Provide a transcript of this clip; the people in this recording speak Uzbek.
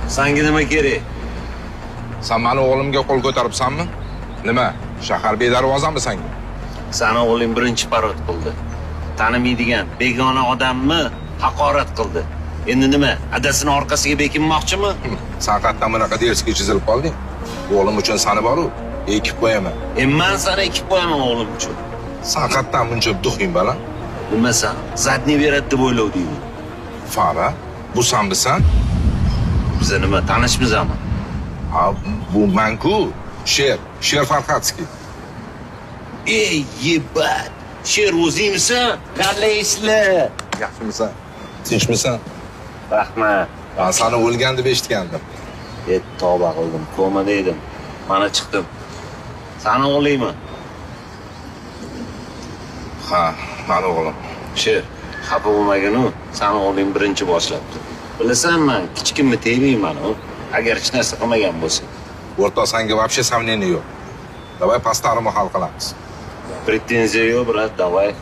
Sanga nima kerak? San mani o'g'limga qo'l ko'taribsanmi? Nima, shahar bedarvozami sanga? Sani o'g'ling birinchi пороть qildi. Tanimaydigan begona odamni haqorat qildi. Endi nima, adasini orqasiga bekinmoqchimi? San qayerdan bunaqa дерзкий chizilib qolding? O'g'lim uchun sani boru, ekib qo'yaman. E, man sani ekib qo'yaman o'g'lim uchun. San qayerdan buncha дух ing baland? Nima san? Задний beradi deb o'ylovdingmi? Fara, bu sanmisan? Biza nima, tanishmizmi? Ha, bu man-ku. Sher, Sher Farhadskiy. Ey, ебать! Sher o'zingmisan? Qalaysizlar? Yaxshimisan? Tinchmisan? Rahmat. Man sani o'lgan deb eshitgandim. E, tavba qildim, komada edim. Mana chiqdim. Sani o'g'lingmi? Ha, mani o'g'lim. Sher, xafa bo'lmagin-u, sani o'g'ling birinchi boshlabdi. Bilasan, man kichkimni tegmayman u. Agar hech narsa qilmagan bo'lsa. O'rtoq, sanga вообще сомнение yo'q. Давай по-старому hal qilamiz. Претензия yo'q, брат, давай.